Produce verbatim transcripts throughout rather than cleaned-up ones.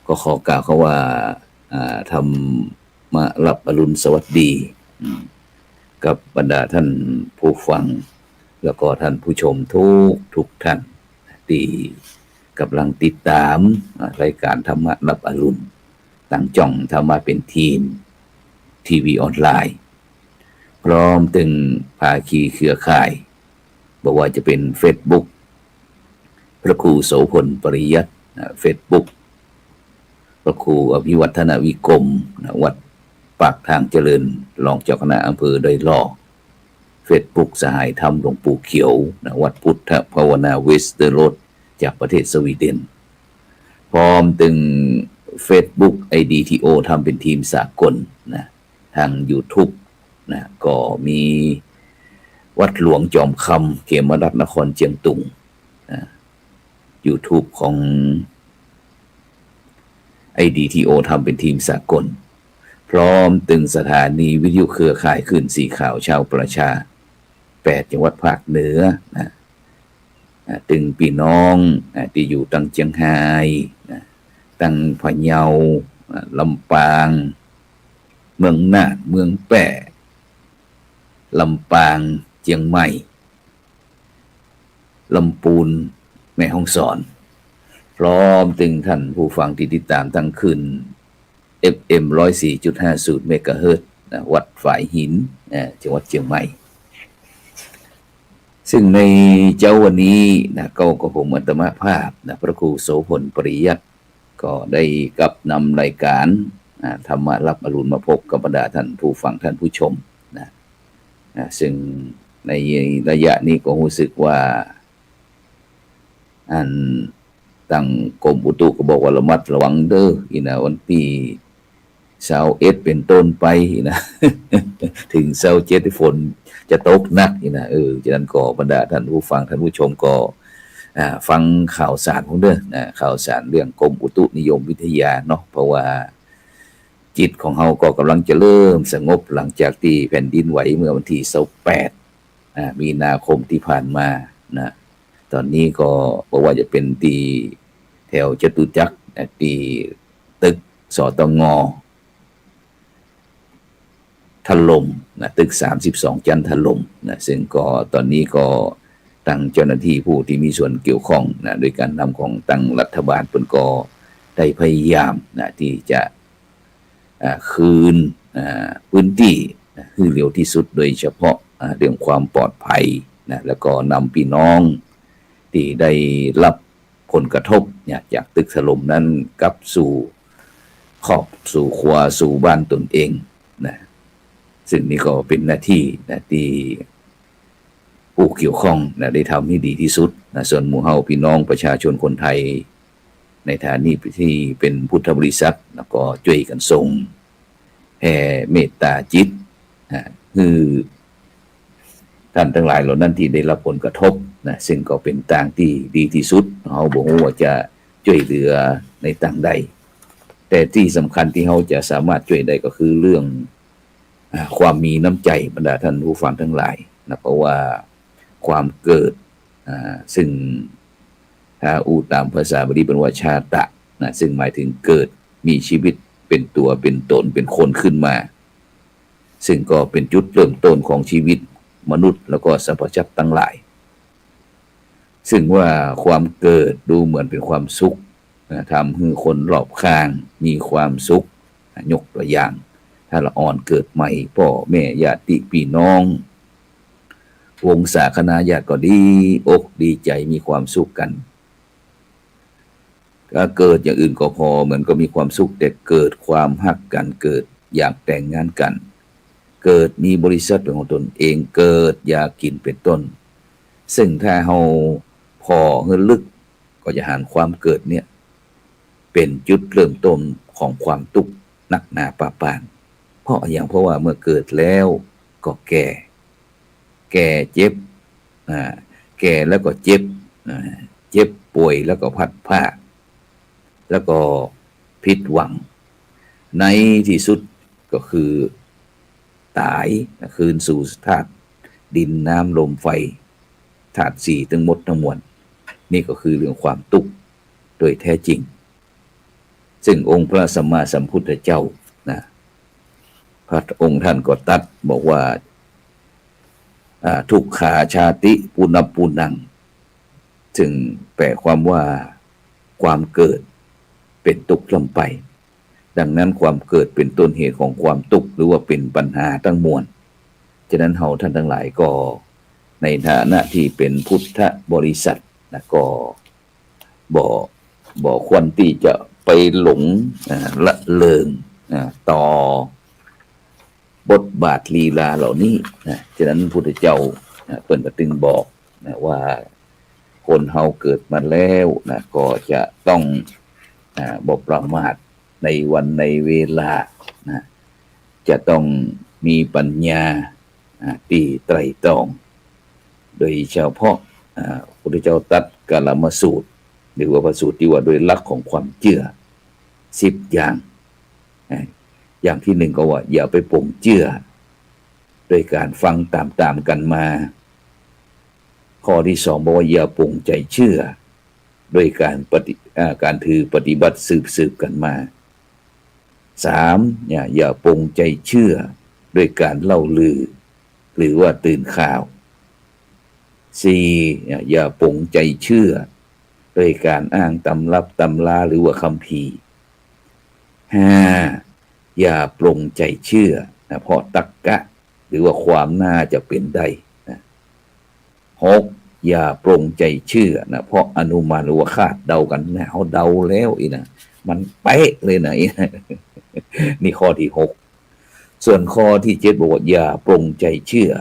ก็ขอกล่าวคำว่า อ่า ธรรมะรับอรุณสวัสดี อืม กับบรรดาท่านผู้ฟัง แล้วก็ท่านผู้ชมทุกทุกท่าน ตี้ก่ำลังติดต๋าม อ่า รายก๋านธรรมะรับอรุณ ตางจ้องธรรมะเป๋นธีม ทีวีออนไลน์ พร้อมตึงภาคีเครือข่าย บ่ว่าจะเป๋นเฟซบุ๊ก พระครูโสภณปริยัติ นะ เฟซบุ๊ก พระครูอภิวัฒนวิกรม นะ วัดปากทางเจริญ รองเจ้าคณะอำเภอดอยหล่อ เฟซบุ๊ก สหายธรรมหลวงปู่เขียว นะ วัดพุทธภาวนาเวสเตอร์โรด จากประเทศสวีเดน พร้อมตึงเฟซบุ๊ก ไอดี ทีโอ ธรรมเป๋นธีมสากล นะ ตางยูทูบ นะ ก็มีวัดหลวงจอมคำ เขมรัตน์นครเจียงตุง นะ ยูทูบของ ไอดี ทีโอ ธรรมเป๋นธีมสากล พร้อมตึงสถานีวิทยุเครือข่ายคลื่นสีขาวชาวประชา แปดจังหวัดภาคเหนือ นะ อ่า ตึงปี้น้อง อ่า ตี้อยู่ตางเจียงฮาย นะ ตางพะเยา อ่า ลำปาง เมืองน่าน เมืองแป้ลำปาง เจียงใหม่ ลำปูน แม่ฮ่องสอน พร้อมตึงท่านผู้ฟังตี้ติดต๋ามตางคลื่น เอฟเอ็ม ร้อยสี่จุดห้าศูนย์ เมกะเฮิรตซ์ นะ วัดฝายหิน อ่า จังหวัดเจียงใหม่ ซึ่งในเจ๊าวันนี้ นะ ก็ ก็ผมอาตมาภาพ นะ พระครูโสภณปริยัติ ก็ได้กลับนำรายก๋าน อ่า ธรรมะรับอรุณมาพบกับบรรดาท่านผู้ฟังท่านผู้ชม นะ นะ ซึ่งในระยะนี้ก็ฮู้สึกว่า อัน ตางกรมอุตุก็บอกว่าระมัดระวังเด้อ อี้นะ วันตี้ซาวเอ็ดเป๋นต้นไป อี้นะ เถิงซาวเจ็ด ฝนจะตกหนัก อี้นะ เออ ฉะนั้นก็บรรดาท่านผู้ฟังท่านผู้ชมก็ อ่า ฟังข่าวสารพวกเด้อ นะ ข่าวสารเรื่องกรมอุตุนิยมวิทยาเนาะ เพราะว่าจิตของเฮาก็ก่ำลังจะเริ่มสงบหลังจากตี้แผ่นดินไหวเมื่อวันตี้ซาวแปด อ่า มีนาคมตี้ผ่านมา นะ ต๋อนนี้ก็บ่ว่าจะเป๋นตี้แถวจตุจักร นะ ตี้ตึก สตง ถล่ม นะ ตึกสามสิบสองจั๊นถล่ม นะ ซึ่งก็ต๋อนนี้ก็ตางเจ้าหน้าตี้ผู้ตี้มีส่วนเกี่ยวข้อง นะ โดยก๋านนำของตางรัฐบาลเปิ้นก็ได้พยายาม นะ ตี้จะ อ่า คืน อ่า พื้นตี้ นะ หื้อเร็วตี้สุด โดยเฉพาะ อ่า เรื่องความปลอดภัย นะ แล้วก็นำปี้น้องตี้ได้รับผลกระทบเนี่ย จากตึกถล่มนั้นกลับสู่ครอบสู่ครัวสู่บ้านตนเอง นะ ซึ่งนี่ก็เป๋นหน้าตี้ นะ ตี้ผู้เกี่ยวข้อง นะ ได้ทำหื้อดีตี้สุด นะ ส่วนหมู่เฮาปี้น้องประชาชนคนไทย ในฐานะตี้เป๋นพุทธบริษัท แล้วก็จ้วยกั๋นส่งแผ่เมตต๋าจิต นะ หื้อต้านตังหลายเหล่านั้นตี้ได้รับผลกระทบ นะ ซึ่งก็เป๋นตางตี้ดีตี้สุด เฮาบ่ฮู้ว่าจะจ้วยเหลือในตางใด แต่ตี้สำคัญตี้เฮาจะสามารถจ้วยได้ก็คือเรื่อง อ่า ความมีน้ำใจ๋ บรรดาท่านผู้ฟังตังหลาย นะ เพราะว่าความเกิด อ่า ซึ่งถ้าอู้ต๋ามภาษาบาลีเปิ้นว่าชาตะ นะ ซึ่งหมายเถิงเกิด มีชีวิตเป๋นตั๋วเป๋นต๋น เป๋นคนขึ้นมา ซึ่งก็เป๋นจุดเริ่มต้นของชีวิตมนุษย์ แล้วก็สรรพสัตว์ตังหลาย ซึ่งว่าความเกิดดูเหมือนเป๋นความสุข นะ ทำหื้อคนรอบข้างมีความสุข นะ ยกตั๋วอย่าง ถ้าละอ่อนเกิดใหม่ ป้อแม่ญาติปี้น้อง วงศาคณาญาติก็ดีอกดีใจ๋ มีความสุขกั๋น ถ้าเกิดอย่างอื่นก็ผ่อ เหมือนก็มีความสุข แต่เกิดความฮักกั๋น เกิดอยากแต่งงานกั๋น เกิดมีบริษัทเป๋นของตนเอง เกิดอยากกิ๋นเป๋นต้น ซึ่งถ้าเฮาผ่อหื้อลึก ก็จะหันความเกิดเนี่ย เป๋นจุดเริ่มต้นของความตุ๊กข์นักหนาปาปาน เพราะอะหยัง เพราะว่าเมื่อเกิดแล้วก็แก่ แก่เจ็บ อ่า แก่แล้วก็เจ็บ อ่า เจ็บป่วยแล้วก็พลัดพราก แล้วก็ผิดหวัง ในตี้สุดก็คือต๋าย คืนสู่ธาตุดินน้ำลมไฟ ธาตุสี่ตึงหมดตึงมวล นี่ก็คือเรื่องความตุ๊กข์โดยแท้จริง ซึ่งองค์พระสัมมาสัมพุทธเจ้านะ พระองค์ท่านก็ตรัสบอกว่า อ่า ทุกขาชาติปุณพปุนัง ซึ่งแปลความว่าความเกิดเป๋นตุ๊กข์ร่ำไป ดังนั้นความเกิดเป๋นต้นเหตุของความตุ๊กข์ หรือว่าเป๋นปัญหาทั้งมวล ฉะนั้นเฮาท่านตังหลายก็ในฐานะตี้เป๋นพุทธบริษัทนะ ก็บ่ บ่ควรตี้จะไปหลง อ่า ละเลิง อ่า ต่อ บทบาทลีลาเหล่านี้นะ ฉะนั้นพุทธเจ้านะ เปิ้นก็ตึงบอกนะ ว่าคนเฮาเกิดมาแล้วนะ ก็จะต้อง อ่า บ่ประมาทในวันในเวลานะ จะต้องมีปัญญา อ่า ตี้ไตร่ตรอง โดยเฉพาะ อ่า พุทธเจ้าตรัสกาลมสูตร หรือว่าพระสูตรตี้ว่าด้วยหลักของความเจื้อสิบอย่าง อ่า อย่างตี้นึ่งก็ว่าอย่าไปปลงเจื้อโดยก๋านฟังต๋ามๆ กั๋นมา ข้อตี้สองบอกว่าอย่าปลงใจ๋เจื้อโดยก๋านปฏิ อ่า ก๋านถือปฏิบัติสืบๆ กั๋นมา สาม อย่า อย่าปลงใจ๋เจื้อโดยก๋านเล่าลือ หรือว่าตื่นข่าว สี่ อย่า อย่าปลงใจ๋เจื้อโดยก๋านอ้างตำรับตำราหรือว่าคัมภีร์ ห้า อย่าปลงใจ๋เจื้อนะ เพราะตักกะ หรือว่าความน่าจะเป๋นได้นะ หก อย่าปลงใจ๋เจื้อนะ เพราะอนุมานหรือว่าคาดเดากั๋นนะ เฮาเดาแล้วอี้นะ มันเป๊ะเลยนะ อี้นะ นี่ข้อตี้หก ส่วนข้อตี้เจ็ดบอกว่าอย่าปลงใจ๋เจื้อ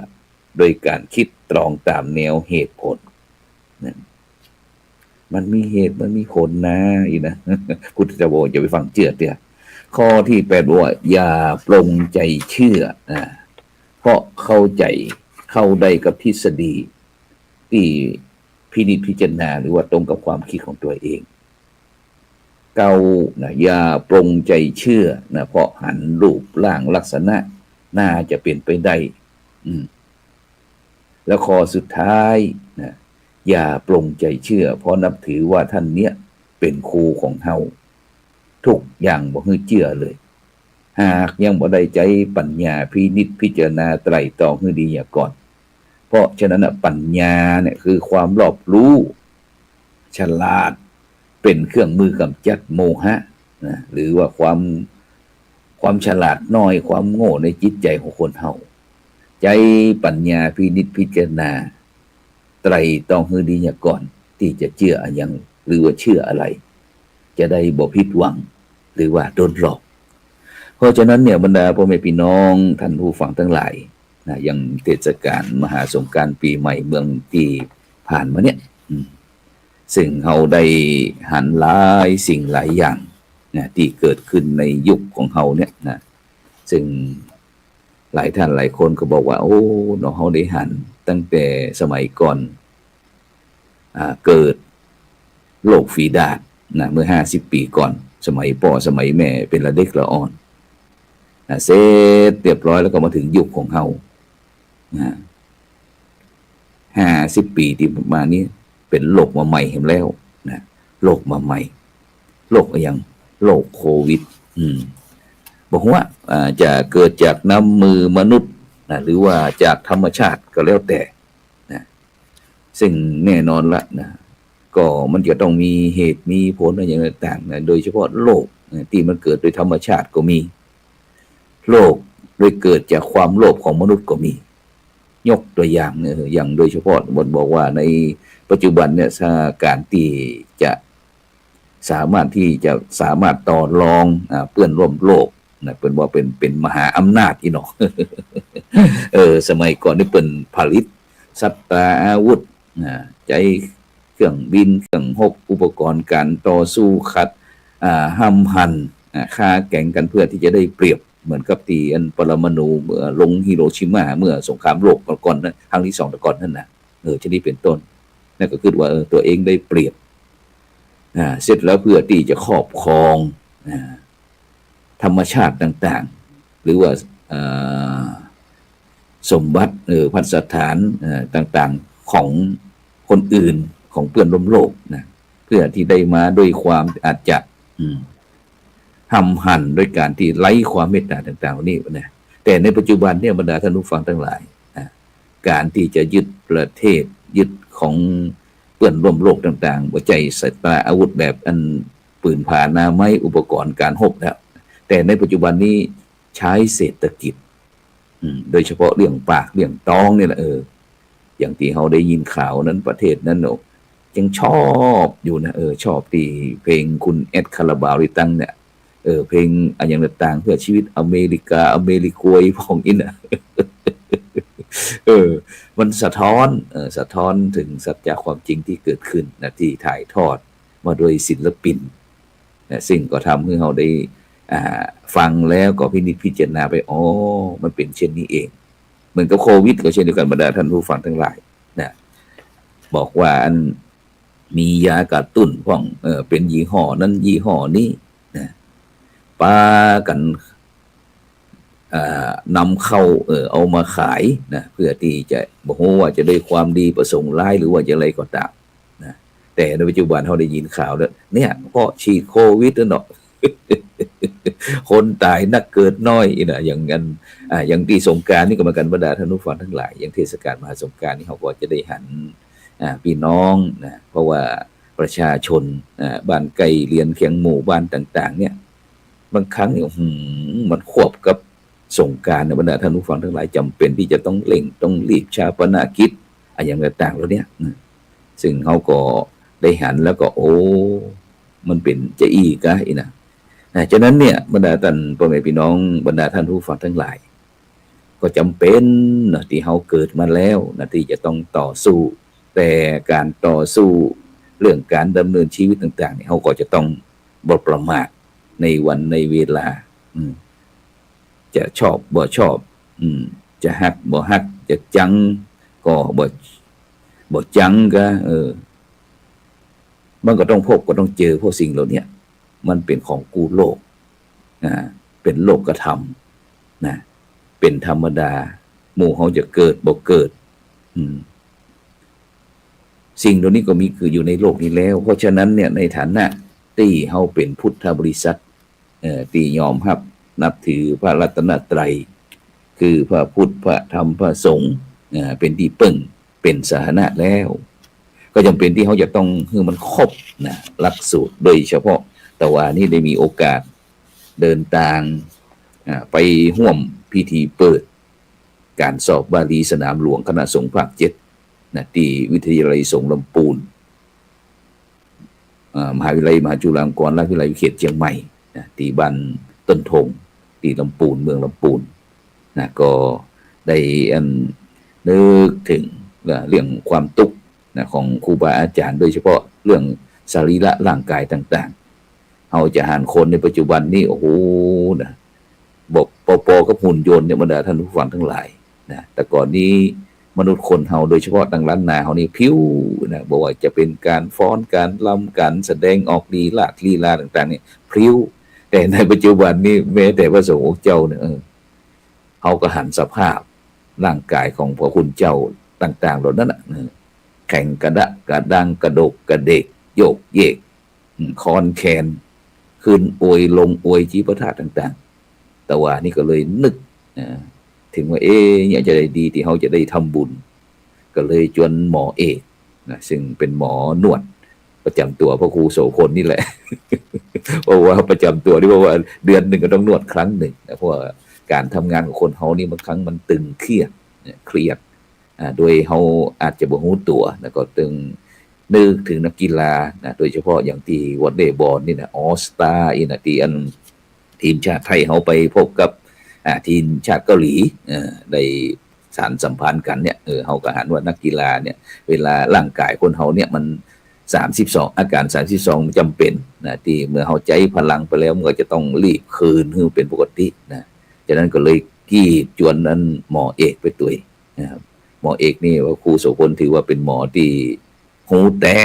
โดยก๋านกึ๊ดตรองต๋ามแนวเหตุผลนะ มันมีเหตุมันมีผลนะ อี้นะ พุทธเจ้าบอกอย่าไปฟังเจื้อเตื้อ ข้อตี้แปดบอกว่าอย่าปลงใจ๋เจื้อนะ เพราะเข้าใจ๋ เข้าได้กับทฤษฎีตี้พินิจพิจารณาหรือว่าตรงกับความกึ๊ดของตั๋วเอง เก้า นะ อย่าปลงใจ๋เจื้อนะ เพราะหันรูปร่างลักษณะน่าจะเป๋นไปได้ อืม แล้วข้อสุดท้ายนะ อย่าปลงใจ๋เจื้อ เพราะนับถือว่าต้านเนี้ยเป๋นครูของเฮา ตุ๊กอย่างบ่หื้อเจื้อเลย หากยังบ่ได้ใจ๊ปัญญาพินิจพิจารณาไตร่ตรองหื้อดีเหียก่อน เพราะฉะนั้นน่ะ ปัญญาเนี่ยคือความรอบรู้ ฉลาด เป๋นเครื่องมือกำจัดโมหะนะ หรือว่าความ ความฉลาดน้อย ความโง่ในจิตใจ๋ของคนเฮา ใจ๊ปัญญาพินิจพิจารณา ไตร่ตรองหื้อดีเหียก่อน ตี้จะเจื้ออะหยัง หรือว่าเจื้ออะไร จะได้บ่ผิดหวัง หรือว่าโดนหลอก เพราะฉะนั้นเนี่ย บรรดาป้อแม่ปี้น้อง ต้านผู้ฟังตังหลายนะ อย่างเทศกาลมหาสงกรานต์ปี๋ใหม่เมืองตี้ผ่านมาเนี่ย อืม ซึ่งเฮาได้หันหลายสิ่งหลายอย่างนะ ตี้เกิดขึ้นในยุคของเฮาเนี่ยนะ ซึ่งหลายต้านหลายคนก็บอกว่า โอ้ เนาะ เฮาได้หันตั้งแต่สมัยก่อน อ่า เกิดโรคฝีดาษนะ เมื่อห้าสิบปี๋ก่อน สมัยป้อสมัยแม่เป๋นละเด็กละอ่อนนะ เสร็จเรียบร้อยแล้วก็มาเถิงยุคของเฮานะ ห้าสิบปี๋ตี้ผ่านมานี้เป๋นโรคมาใหม่แหมแล้วนะ โรคมาใหม่ โรคอะหยัง โรคโควิด อืม บ่ฮู้ว่า อ่า จะเกิดจากน้ำมือมนุษย์นะ หรือว่าจากธรรมชาติก็แล้วแต่นะ ซึ่งแน่นอนละนะ ก็มันจะต้องมีเหตุมีผลอะหยังต่างๆ นะ โดยเฉพาะโรคนะ ตี้มันเกิดโดยธรรมชาติก็มี โรคโดยเกิดจากความโลภของมนุษย์ก็มี ยกตั๋วอย่างเนี่ย อย่างโดยเฉพาะบ่บอกว่าในปัจจุบันเนี่ย สถานการณ์ตี้จะสามารถตี้จะ สามารถต่อรอง อ่า เปื้อนร่วมโลกนะ เปิ้นว่าเป๋น เป๋นมหาอำนาจอี้เนาะ เออ สมัยก่อนนี่เปิ้นผลิตศัตราอาวุธนะ ใจ๊เครื่องบิน เครื่องฮบ อุปกรณ์ก๋านต่อสู้ ขัด อ่า ห้ำหั่น อ่า ฆ่าแก๋งกั๋นเพื่อตี้จะได้เปรียบ เหมือนกับตี้อันปรมาณูเมื่อลงฮิโรชิมาเมื่อสงครามโลกก่อนๆ นะ ครั้งตี้สองแต่ก่อนหั้นนะ เออ ชนิดเป๋นต้น นั่นก็คือว่า เออ ตั๋วเองได้เปรียบ อ่า เสร็จแล้วเพื่อตี้จะครอบครอง อ่า ธรรมชาติต่างๆ หรือว่า อ่า สมบัติ เออ พัสถาน เออ ต่างๆ ของคนอื่น ของเปื้อนร่วมโลกนะ เพื่อตี้ได้มาด้วยความอาจจะ อืม ห้ำหั่นด้วยการตี้ไร้ความเมตต๋าต่างๆ เหล่านี้นะ แต่ในปัจจุบันเนี่ย บรรดาท่านผู้ฟังตังหลายนะ การตี้จะยึดประเทศ ยึดของเปื้อนร่วมโลกต่างๆ บ่ใจ้ใช้อาวุธแบบอันปืนผาหน้าไม้ อุปกรณ์การรบแล้ว แต่ในปัจจุบันนี้ใจ๊เศรษฐกิจ อืม โดยเฉพาะเรื่องปากเรื่องต๊องนี่แหละ เออ อย่างตี้เฮาได้ยินข่าวนั้น ประเทศนั้นเนาะ ยังชอบอยู่นะ เออ ชอบตี้เพลงคุณแอดคาราบาวตี้ตั้งเนี่ย เออ เพลงอะหยังต่างๆ เพื่อชีวิตอเมริกา อเมริกวย พวกนี้นะ เออ มันสะท้อน เออ สะท้อนเถิงสัจจะความจริงตี้เกิดขึ้นนะ ตี้ถ่ายทอดมาโดยศิลปินนะ ซึ่งก็ทำหื้อเฮาได้ อ่า ฟังแล้วก็พินิจพิจารณาไป อ๋อ มันเป๋นเช่นนี้เอง เหมือนกับโควิดก็เช่นเดียวกั๋น บรรดาท่านผู้ฟังตังหลายนะ บอกว่าอัน มียากระตุ้นพ่อง เออ เป๋นยี่ห้อนั้นยี่ห้อนี้นะ ปากั๋น อ่า นำเข้า เออ เอามาขายนะ เพื่อตี้จะ บ่ฮู้ว่าจะได้ความดีประสงค์ร้ายหรือว่าจะอะไรก็ต๋ามนะ แต่ในปัจจุบันเฮาได้ยินข่าวแล้ว เนี่ย เพราะฉีดโควิดนั่นเนาะ คนต๋ายนักเกิดน้อยนะ อย่างอัน อ่า อย่างตี้สงกรานต์นี่ก็เหมือนกั๋น บรรดาท่านผู้ฟังตังหลาย อย่างเทศกาลมหาสงกรานต์นี่เฮาก็จะได้หัน อ่า ปี้น้องนะ เพราะว่าประชาชน อ่า บ้านใก้เฮือนเคียงหมู่บ้านต่างๆ เนี่ย บางครั้งเนี่ย หืม มันควบกับสงกรานต์เนี่ย บรรดาท่านผู้ฟังตังหลายจ๋ำเป๋นตี้จะต้องเร่ง ต้องรีบฌาปนกิจ อะหยังต่างๆ เหล่าเนี้ย อืม ซึ่งเฮาก็ได้หันแล้วก็ โอ้ มันเป๋นจาอี้ก๊ะอี้นะ อ่า ฉะนั้นเนี่ย บรรดาต้านป้อแม่ปี้น้อง บรรดาท่านผู้ฟังตังหลาย ก็จ๋ำเป๋นนะ ตี้เฮาเกิดมาแล้วนะ ตี้จะต้องต่อสู้ แต่ก๋านต่อสู้เรื่องก๋านดำเนินชีวิตต่างๆ เนี่ย เฮาก็จะต้องบ่ประมาทในวันในเวลา อืม จะชอบบ่ชอบ อืม จะฮักบ่ฮัก จะจังก็บ่ บ่จังก็ เออ มันก็ต้องพบก็ต้องเจอ เพราะสิ่งเหล่าเนี้ย มันเป๋นของกู้โลก อ่า เป๋นโลกธรรมนะ เป๋นธรรมดา หมู่เฮาจะเกิดบ่เกิด อืม สิ่งเหล่านี้ก็มีคืออยู่ในโลกนี้แล้ว เพราะฉะนั้นเนี่ย ในฐานะตี้เฮาเป๋นพุทธบริษัท เอ่อ ตี้ยอมฮับนับถือพระรัตนตรัย คือพระพุทธ พระธรรม พระสงฆ์ เอ่อ เป๋นตี้เปิ้ง เป๋นสรณะแล้ว ก็จ๋ำเป๋นตี้เฮาจะต้องหื้อมันครบนะ หลักสูตร โดยเฉพาะตะวานี้ได้มีโอกาสเดินตาง อ่า ไปฮ่วมพิธีเปิดก๋านสอบบาลีสนามหลวงคณะสงฆ์ภาคเจ็ดนะ ตี้วิทยาลัยสงฆ์ลำปูน อ่า มหาวิทยาลัยมหาจุฬาลงกรณราชวิทยาลัยวิเขตเจียงใหม่นะ ตี้บ้านต้นธง ตี้ลำปูน เมืองลำปูนนะ ก็ได้อันนึกเถิงเรื่องความตุ๊กข์นะ ของครูบาอาจ๋ารย์ โดยเฉพาะเรื่องสรีระร่างกายต่างๆ เฮาจะหันคนในปัจจุบันนี้ โอ้โห นะ บ่ปอๆ กับหุ่นยนต์เนี่ย บรรดาท่านผู้ฟังตังหลายนะ แต่ก่อนนี้มนุษย์คนเฮา โดยเฉพาะตางล้านนาเฮานี่พริ้วนะ บ่ว่าจะเป๋นก๋านฟ้อน ก๋านรำ ก๋านแสดงออกลีลา ลีลาต่างๆ เนี่ยพริ้ว แต่ในปัจจุบันนี้แม้แต่พระสงฆ์องค์เจ้าเนี่ย เออ เฮาก็หันสภาพร่างกายของพระคุณเจ้าต่างๆ เหล่านั้นน่ะ เออ แข็งกระด้างกระด้าง กระดกกระเดก โยกเยก อืม คลอนแคลน ขึ้นอวยลงอวย จีปาถะต่างๆ ตะวานี้ก็เลยนึก อ่า เถิงว่า เอ๊ะ เนี่ยจะได้ดีตี้เฮาจะได้ทำบุญ ก็เลยจวนหมอเอกนะ ซึ่งเป๋นหมอนวดประจ๋ำตั๋วพระครูโสภณนี่แหละ เพราะว่าประจ๋ำตั๋วนี่ เพราะว่าเดือนนึ่งก็ต้องนวดครั้งนึ่งนะ เพราะว่าก๋านทำงานของคนเฮานี่บางครั้งมันตึงเครียดเนี่ย เครียด อ่า โดยเฮาอาจจะบ่ฮู้ตั๋ว แล้วก็ตึงนึกเถิงนักกีฬานะ โดยเฉพาะอย่างตี้วอลเลย์บอลนี่นะ ออลสตาร์นี่นะ ตี้อันทีมชาติไทยเฮาไปพบกับ อ่า ทีมชาติเกาหลี เอ่อ ได้สานสัมพันธ์กั๋นเนี่ย เออ เฮาก็หันว่านักกีฬาเนี่ย เวลาร่างกายคนเฮาเนี่ยมันสามสิบสอง อาการสามสิบสองมันจ๋ำเป๋นนะ ตี้เมื่อเฮาใจ๊พลังไปแล้ว มันก็จะต้องรีบคืนหื้อเป๋นปกตินะ ฉะนั้นก็เลยกรีดจวนอันหมอเอกไปตวย นะครับ หมอเอกนี่ว่าครูโสภณถือว่าเป๋นหมอตี้ฮู้แต๊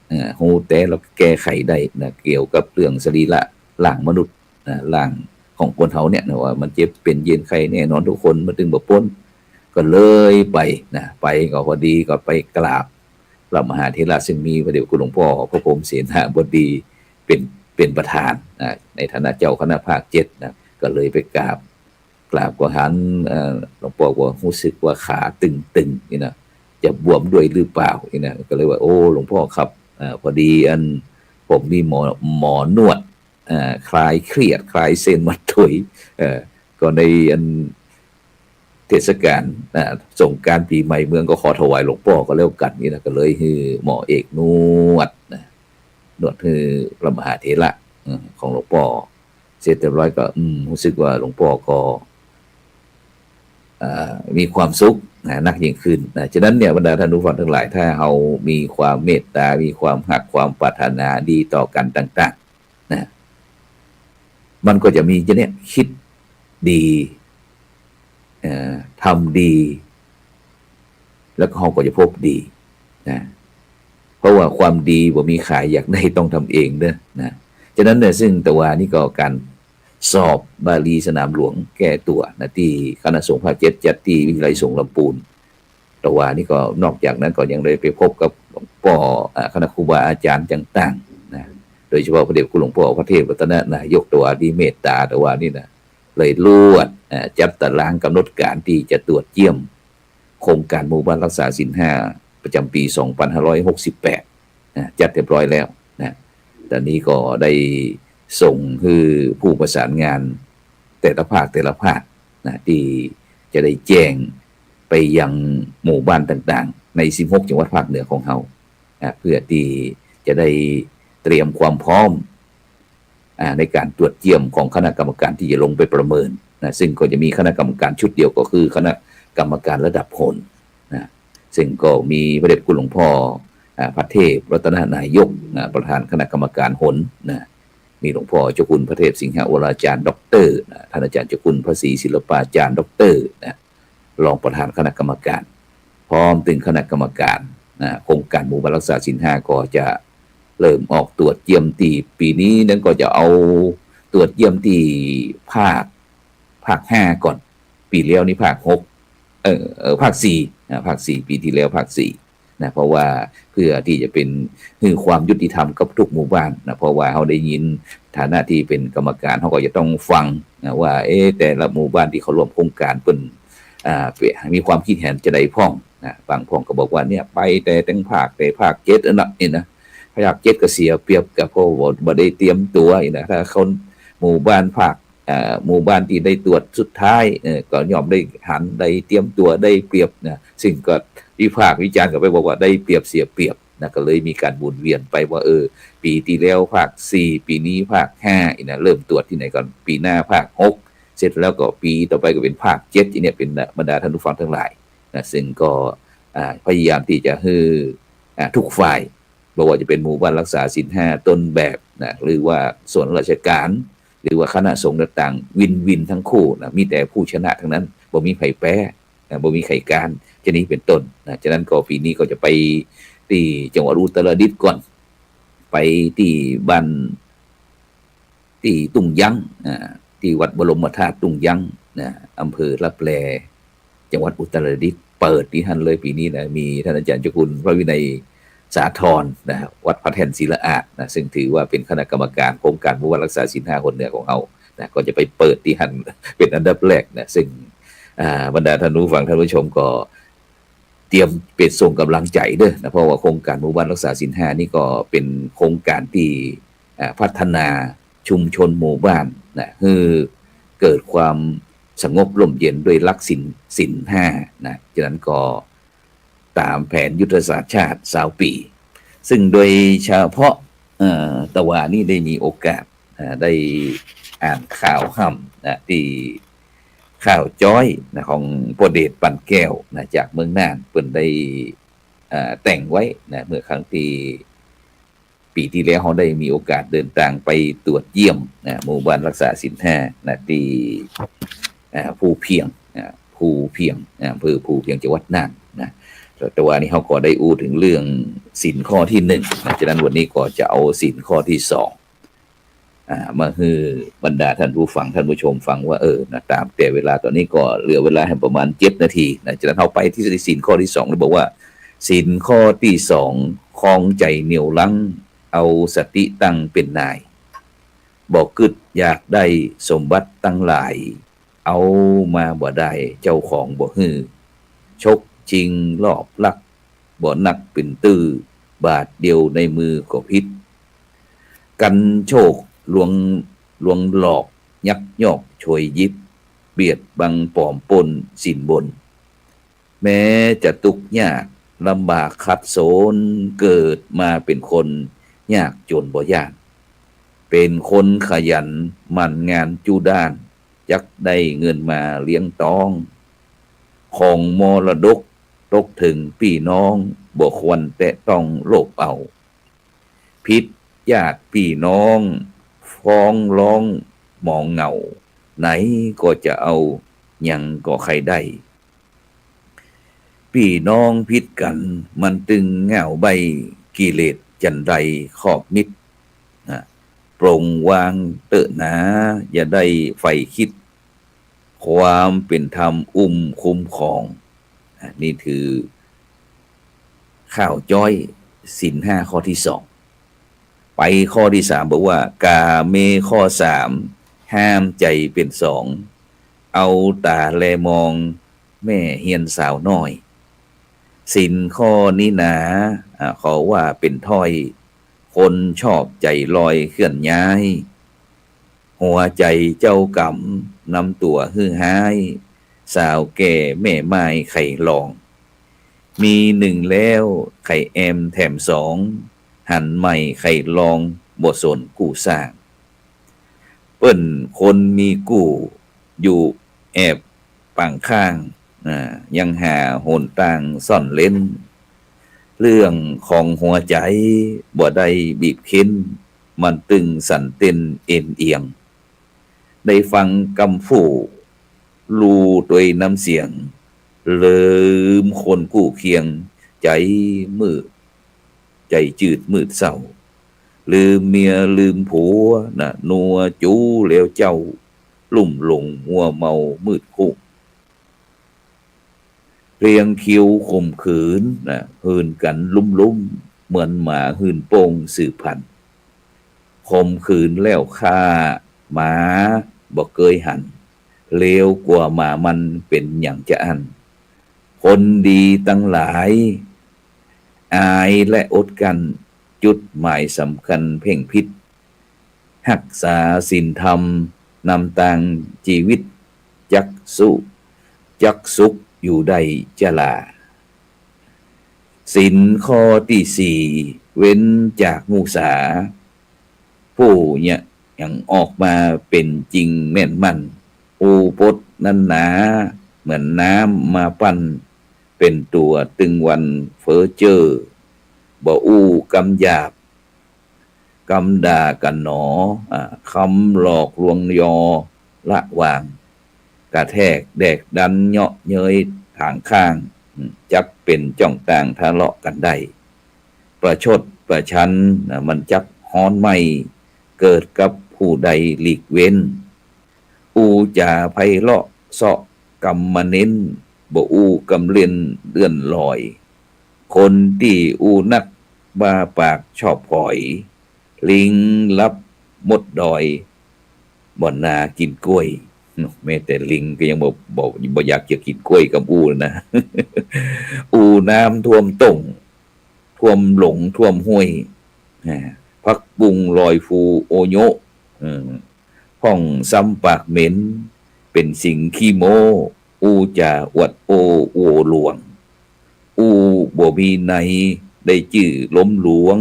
เอ่อ ฮู้แต๊แล้วแก้ไขได้นะ เกี่ยวกับเรื่องสรีระร่างมนุษย์นะ ร่างของคนเฮาเนี่ยนะ ว่ามันเจ็บเป๋นเย็นไข้แน่นอนกู้คน มันตึงบ่ป๊น ก็เลยไปนะ ไปก็พอดีก็ไปกราบพระมหาเถระ ซึ่งมีพระเดชพระคุณหลวงพ่อพระพรหมเสนาบดีเป๋น เป๋นประธาน นะ ในฐานะเจ้าคณะภาคเจ็ด นะ ก็เลยไปกราบ กราบก็หัน เอ่อ หลวงป้อก็ฮู้สึกว่าขาตึงๆ นี่นะ จะบวมด้วยหรือเปล่า นี่นะ ก็เลยว่า โอ้ หลวงป้อครับ เอ่อ พอดีอัน ผมมีหมอ หมอนวด เอ่อ คลายเครียด คลายเส้นมัดตวย เอ่อ ก็ในอัน เทศกาล อ่า สงกรานต์ปี๋ใหม่เมืองก็ขอถวายหลวงป้อก็แล้วกั๋น นี่นะ ก็เลยหื้อหมอเอกนวดนะ นวดหื้อพระมหาเถระ อืม ของหลวงป้อ เสร็จเรียบร้อยก็ อืม ฮู้สึกว่าหลวงป้อก็ อ่า มีความสุขนะ นักยิ่งขึ้นนะ ฉะนั้นเนี่ย บรรดาท่านผู้ฟังตังหลาย ถ้าเฮามีความเมตต๋า มีความฮัก ความปรารถนาดีต่อกั๋นต่างๆ นะ มันก็จะมีจะเนี่ย คิดดี เอ่อ ทำดี แล้วก็เฮาก็จะพบดี นะ เพราะว่าความดีบ่มีขาย อยากได้ต้องทำเองเด้อ นะ ฉะนั้นเนี่ย ซึ่งตะวานี้ก็ก๋านสอบบาลีสนามหลวงแก้ตั๋วนะ ตี้คณะสงฆ์ภาคเจ็ดจัดตี้วิทยาลัยสงฆ์ลำปูน ตะวานี้ก็นอกจากนั้นก็ยังได้ไปพบกับหลวงป้อ อ่า คณะครูบาอาจ๋ารย์ต่างๆ นะ โดยเฉพาะพระเดชคุณหลวงป้อพระเทพรัตนนายก ตะวานี้เมตต๋า ตะวานี้นะ เลยลวด อ่า จัดตารางก๋ำหนดก๋านตี้จะตรวจเยี่ยมโครงก๋านหมู่บ้านฮักษาศีลห้าประจ๋ำปี๋สองปันห้าร้อยหกสิบแปด นะ จัดเรียบร้อยแล้วนะ ต๋อนนี้ก็ได้ส่งหื้อผู้ประสานงานแต่ละภาค แต่ละภาคนะ ตี้จะได้แจ้งไปยังหมู่บ้านต่างๆ ในสิบหกจังหวัดภาคเหนือของเฮานะ เพื่อตี้จะได้เตรียมความพร้อม อ่า ในก๋านตรวจเยี่ยมของคณะกรรมก๋านตี้จะลงไปประเมินนะ ซึ่งก็จะมีคณะกรรมก๋านชุดเดียว ก็คือคณะกรรมก๋านระดับหนนะ ซึ่งก็มีพระเดชคุณหลวงป้อ อ่า พระเทพรัตนนายกนะ ประธานคณะกรรมก๋านหนนะ มีหลวงป้อเจ้าคุณพระเทพสิงหวราจ๋ารย์ ด็อกเตอร์ นะ ต้านอาจ๋ารย์เจ้าคุณพระศรีศิลปาจ๋ารย์ ด็อกเตอร์ นะ รองประธานคณะกรรมก๋าน พร้อมตึงคณะกรรมก๋านนะ โครงก๋านหมู่บ้านฮักษาศีลห้าก็จะเริ่มออกตรวจเยี่ยมตี้ปี๋นี้นั้นก็จะเอาตรวจเยี่ยมตี้ภาค ภาคห้าก่อน ปี๋แล้วนี่ภาคหก เอ่อ เอ่อ ภาคสี่ อ่า ภาคสี่ ปี๋ตี้แล้วภาคสี่ นะ เพราะว่าเพื่อตี้จะเป๋นหื้อความยุติธรรมกับกู้หมู่บ้านนะ เพราะว่าเฮาได้ยิน ฐานะตี้เป๋นกรรมก๋าน เฮาก็จะต้องฟังนะ ว่า เอ๊ะ แต่ละหมู่บ้านตี้เข้าร่วมโครงก๋านเปิ้น อ่า เป๋น มีความกึ๊ดหันจาใดพ่องนะ บางพ่องก็บอกว่าเนี่ยไปแต่ตึงภาค แต่ภาคเจ็ดอันนั้นนี่นะ ภาคเจ็ดก็เสียเปรียบกับ เพราะว่าบ่ได้เตรียมตั๋วนี่นะ ถ้าคนหมู่บ้านภาค อ่า หมู่บ้านตี้ได้ตรวจสุดท้าย เอ่อ ก็ย่อมได้หัน ได้เตรียมตั๋ว ได้เปรียบนะ ซึ่งก็วิพากษ์วิจารณ์กั๋นไปบอกว่าได้เปรียบเสียเปรียบนะ ก็เลยมีก๋านหมุนเวียนไปว่า เออ ปี๋ตี้แล้วภาคสี่ ปี๋นี้ภาคห้านี่นะ เริ่มตรวจตี้ไหนก่อน ปี๋หน้าภาคหก เสร็จแล้วก็ปี๋ต่อไปก็เป๋นภาคเจ็ด นี่เนี่ย เป๋นบรรดาท่านผู้ฟังตังหลายนะ ซึ่งก็ อ่า พยายามตี้จะหื้อ อ่า กู้ฝ่าย บ่ว่าจะเป๋นหมู่บ้านฮักษาศีลห้าต้นแบบนะ หรือว่าส่วนราชก๋าน หรือว่าคณะสงฆ์ต่างๆ วินวินตึงคู่นะ มีแต่ผู้ชนะตึงนั้น บ่มีใผแป๊นะ บ่มีใผก๊าน จะนี้เป๋นต้นนะ ฉะนั้นก็ปี๋นี้ก็จะไปตี้จังหวัดอุตรดิตถ์ก่อน ไปตี้บ้าน ตี้ตุ้งยั้ง อ่า ตี้วัดบรมธาตุตุ้งยั้งนะ อำเภอลับแล จังหวัดอุตรดิตถ์ เปิดตี้หั้นเลยปี๋นี้นะ มีต้านอาจ๋ารย์เจ้าคุณพระวินัยสาธรนะ วัดพระแท่นศิลาอาดนะ ซึ่งถือว่าเป๋นคณะกรรมก๋านโครงก๋านหมู่บ้านฮักษาศีลห้าหนเหนือของเฮานะ ก็จะไปเปิดตี้หั้นเป๋นอันดับแรกนะ ซึ่ง อ่า บรรดาท่านผู้ฟังท่านผู้ชมก็ เตรียมไปส่งก๋ำลังใจ๋เด้อนะ เพราะว่าโครงก๋านหมู่บ้านฮักษาศีลห้านี่ก็เป๋นโครงก๋านตี้ อ่า พัฒนาชุมชนหมู่บ้านนะ หื้อเกิดความสงบร่มเย็นด้วยหลักศีล ศีลห้านะ ฉะนั้นก็ต๋ามแผนยุทธศาสตร์ชาติซาวปี๋ ซึ่งโดยเฉพาะ เอ่อ ตะวานี้ได้มีโอกาส อ่า ได้อ่านข่าวฮ่ำนะ ตี้ข่าวจ้อยนะ ของป้อเดช ปั่นแก้วนะ จากเมืองน่าน เปิ้นได้ อ่า แต่งไว้นะ เมื่อครั้งตี้ ปี๋ตี้แล้วเฮาได้มีโอกาสเดินตางไปตรวจเยี่ยมนะ หมู่บ้านฮักษาศีลห้านะ ตี้ อ่า ภูเพียงนะ ภูเพียงนะ อำเภอภูเพียง จังหวัดน่านนะ ตะวานี้เฮาก็ได้อู้เถิงเรื่องศีลข้อตี้หนึ่งนะ ฉะนั้นวันนี้ก็จะเอาศีลข้อตี้สอง อ่า มาหื้อบรรดาท่านผู้ฟังท่านผู้ชมฟังว่า เออ นะ ต๋ามแต่เวลาต๋อนนี้ก็เหลือเวลาแหมประมาณเจ็ดนาทีนะ ฉะนั้นเฮาไปตี้ศีลข้อตี้สอง นี่บอกว่า ศีลข้อตี้สอง คองใจ๋เหนี่ยวลั้ง เอาสติตั้งเป๋นนาย บ่กึ๊ดอยากได้สมบัติตังหลาย เอามาบ่ได้เจ้าของบ่หื้อ ฉกชิงลอบลัก บ่นักเป๋นตื้อ บาทเดียวในมือก็ผิด กั๋นโชคลวง ลวงหลอก ยักยอกฉวยหยิบ เบียดบังปลอมปล้นสินบน แม้จะตุ๊กข์ยากลำบากขัดสน เกิดมาเป๋นคนยากจ๋นบ่ย้าน เป๋นคนขยันหมั่นงานจู้ด้าน จักได้เงินมาเลี้ยงต๊อง ของมรดกตกเถิงปี้น้อง บ่ควรแตะต้องโลภเอา ผิดญาติปี้น้อง ฟ้องร้องหมองเหงา ไหนก็จะเอา หยังก็ใค่ได้ ปี้น้องผิดกั๋น มันตึงง่าวใบ้ กิเลสจันใดครอบมิด นะ ปลงวางเต๊อะหนา อย่าได้ใฝ่คิด ความเป๋นธรรมอุ้มคุ้มครอง อ่ะ นี่คือ ข้าวจ้อย ศีลห้าข้อตี้สอง ไปข้อตี้สาม บอกว่า ก๋าเมข้อสาม ห้ามใจ๋เป๋นสอง เอาต๋าแลมอง แม่เฮียนสาวน้อย ศีลข้อนี้หนา อ่า ขอว่าเป๋นถ้อย คนชอบใจ๋ลอยเคลื่อนย้าย หัวใจ๋เจ้ากำ นำตั๋วหื้อฮ้าย สาวแก่แม่ม่ายใค่ลอง มีหนึ่งแล้วใค่แอมแถมสอง หันใหม่ใค่ลอง บ่สนกู้สร้าง เปิ้นคนมีกู้ อยู่แอบป๋างข้าง อ่า ยังหาหนตางซ่อนเล้น เรื่องของหัวใจ๋ บ่ได้บีบเค้น มันตึงสั่นเต้นเอนเอียง ได้ฟังกำฟู่ ลู่ตวยน้ำเสียง ลืมคนกู้เคียง ใจ๋มืด ใจ๋จืดมืดเศร้า ลืมเมียลืมผัวนะ นัวจู๋แล้วเจ้า ลุ่มหลงมัวเมามืดคุ้ง เรียงคิวข่มขืนนะ หืนกั๋นลุ่มๆ เหมือนหมาหืนโป้งสืบพันธุ์ ข่มขืนแล้วฆ่า หมาบ่เกยหัน เลวกว่าหมามันเป๋นหยังจาอั้น คนดีตังหลาย อายและอดกลั้น จุดหมายสำคัญเพ่งพิจ ฮักษาศีลธรรม นำตางจีวิต จักสุ จักสุขอยู่ได้จรา ศีลข้อตี้สี่ เว้นจากมุสา ผู้เยียะหยังออกมาเป๋นจริงแม่นมั่น อู้ปดนั้นหนา เหมือนน้ำมาปั้น เป๋นตั๋วตึงวันเฟ้อเจ้อ บ่อู้กำหยาบ กำด่ากั๋นหนอ อ่า กำหลอกลวงยอละวาง กระแทกแดกดันเยาะเย้ยถางข้าง อืม จักเป๋นจ้องตางทะเลาะกั๋นได้ ประชดประชันนะ มันจักฮ้อนไหม้ เกิดกับผู้ใดหลีกเว้น อู้จ๋าไพเราะเซาะกำมาเน้น บ่อู้กำเล่นเลื่อนลอย คนตี้อู้นักบ้าปากชอบผอย ลิงลับมดดอย บ่นากิ๋นกล้วย แม้แต่ลิงก็ยังบ่ บ่ บ่อยากจะกิ๋นกล้วยกำอู้นะ อู้น้ำท่วมต้ง ท่วมหลงท่วมห้วย อ่า ผักบุ้งลอยฟูโอโยะ อืม พ่องซ้ำปากเหม็น เป๋นสิงขี้โม้ อู้จ๋าอวดโอ้อวดหลวง อู้บ่มีใน ได้จื้อลมหลวง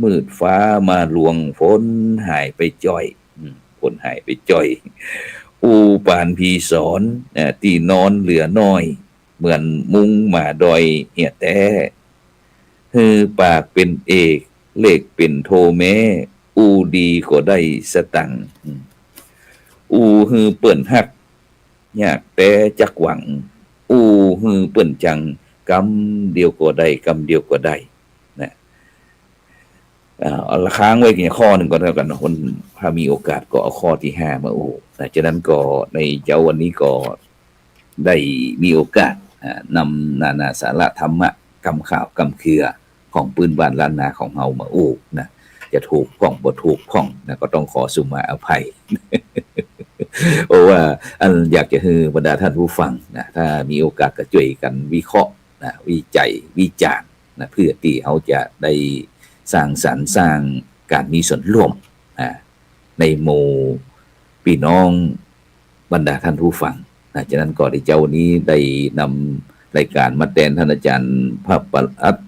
มืดฟ้ามาลวง ฝนหายไปจ้อย อืม ฝนหายไปจ้อย อู้ปานผีสอน อ่า ตี้นอนเหลือน้อย เหมือนมุ้งหมาดอยเหียแต๊ หื้อปากเป๋นเอก เลขเป๋นโทแม้ อู้ดีก็ได้สตังค์ อืม อู้หื้อเปิ้นฮัก ยากแต๊จักหวัง อู้หื้อเปิ้นจัง กำเดียวก็ได้ กำเดียวก็ได้ นะ อ่า เอาละ ค้างไว้เพียงข้อนึ่งก่อนแล้วกั๋นเนาะ ถ้ามีโอกาสก็เอาข้อตี้ห้ามาอู้นะ ฉะนั้นก็ในเจ๊าวันนี้ก็ได้มีโอกาส อ่า นำนานาสาระธรรมะ กำข่าวกำเครือของปื้นบ้านล้านนาของเฮามาอู้นะ จะถูกพ่องบ่ถูกพ่องนะ ก็ต้องขอสุมาอภัย เพราะว่าอันอยากจะหื้อบรรดาท่านผู้ฟังนะ ถ้ามีโอกาสก็จ้วยกั๋นวิเคราะห์นะ วิจัยวิจารณ์นะ เพื่อตี้เฮาจะได้สร้างสรรค์สร้างก๋านมีส่วนร่วมนะ ในหมู่ปี้น้องบรรดาท่านผู้ฟังนะ ฉะนั้นก็ในเจ๊านี้ได้นำรายก๋านมาแตนท่านอาจ๋ารย์พระปรัตน์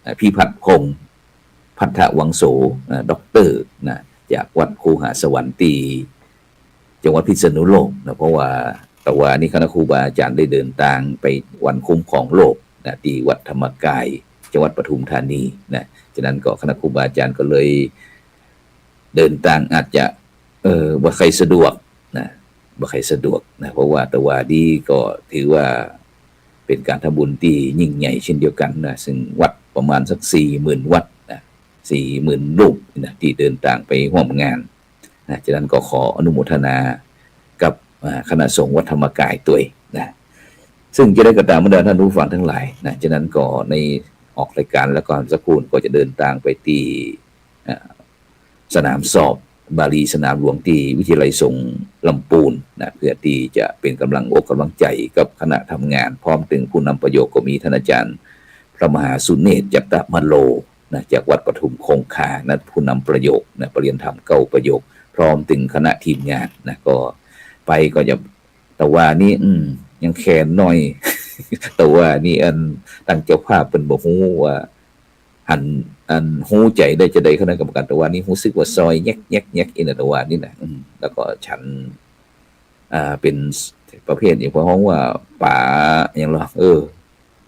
อ่า พิพัฒน์พงษ์ ภัททวังโส อ่า ด็อกเตอร์นะ จากวัดคูหาสวรรค์ตี้จังหวัดพิษณุโลกนะ เพราะว่าตะวานี้คณะครูบาอาจ๋ารย์ได้เดินตางไปวันคุ้มครองโลกนะ ตี้วัดธรรมกาย จังหวัดปทุมธานีนะ ฉะนั้นก็คณะครูบาอาจ๋ารย์ก็เลยเดินตางอาจจะ เอ่อ บ่ใค่สะดวกนะ บ่ใค่สะดวกนะ เพราะว่าตะวานี้ก็ถือว่าเป๋นก๋านทำบุญตี้ยิ่งใหญ่เช่นเดียวกั๋นนะ ซึ่งวัดประมาณสักสี่หมื่นวัดนะ สี่หมื่นรูปนะ ตี้เดินตางไปฮ่วมงานนะ ฉะนั้นก็ขออนุโมทนากับ อ่า คณะสงฆ์วัดธรรมกายตวยนะ ซึ่งจะได้ก็ต๋ามบรรดาท่านผู้ฟังตังหลายนะ ฉะนั้นก็ในออกรายก๋านแล้วก็สักครู่ก็จะเดินตางไปตี้ อ่า สนามสอบบาลีสนามหลวงตี้วิทยาลัยสงฆ์ลำปูนนะ เพื่อตี้จะเป๋นก๋ำลังอกก๋ำลังใจ๋กับคณะทำงาน พร้อมตึงผู้นำประโยคก็มีท่านอาจ๋ารย์พระมหาสุเนศ จัตตมโลนะ จากวัดปทุมคงคานะ ผู้นำประโยคนะ ปริญญาธรรมเก้าประโยค พร้อมตึงคณะทีมงานนะ ก็ไปก็จะ ตะวานี้ อืม ยังแขนหน่อย ตะวานี้อันตังเจ้าภาพเปิ้นบ่ฮู้ว่า หัน อันฮู้ใจ๋ได้จาใด คณะกรรมการตะวานี้ฮู้สึกว่าซอยแยกๆๆ อี้นะ ตะวานี้นะ อืม แล้วก็ฉัน อ่า เป๋นประเภทอย่างพวกฮ้องว่าป๋าอย่างลอ เออ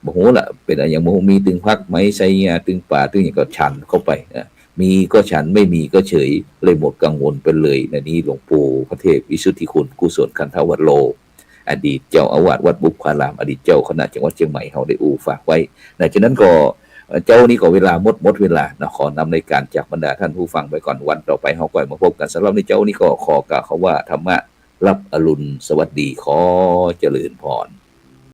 บ่ฮู้ละ เป๋นอะหยังบ่ฮู้ มีตึงผักไหม ใส่ยาตึงป๋าตึงหยังก็ฉันเข้าไปนะ มีก็ฉัน ไม่มีก็เฉย เลยหมดกังวลไปเลยนะ นี่หลวงปู่พระเทพวิสุทธิคุณ กุศลคันธวัลโล อดีตเจ้าอาวาสวัดบุพพาราม อดีตเจ้าคณะจังหวัดเจียงใหม่ เฮาได้อู้ฝากไว้นะ ฉะนั้นก็ เอ่อ เจ๊านี้ก็เวลาหมด หมดเวลานะ ขอนำรายก๋านจากบรรดาท่านผู้ฟังไปก่อน วันต่อไปเฮาก็มาพบกั๋น สำหรับในเจ๊านี้ก็ขอกล่าวคำว่าธรรมะ รับอรุณสวัสดี ขอเจริญพร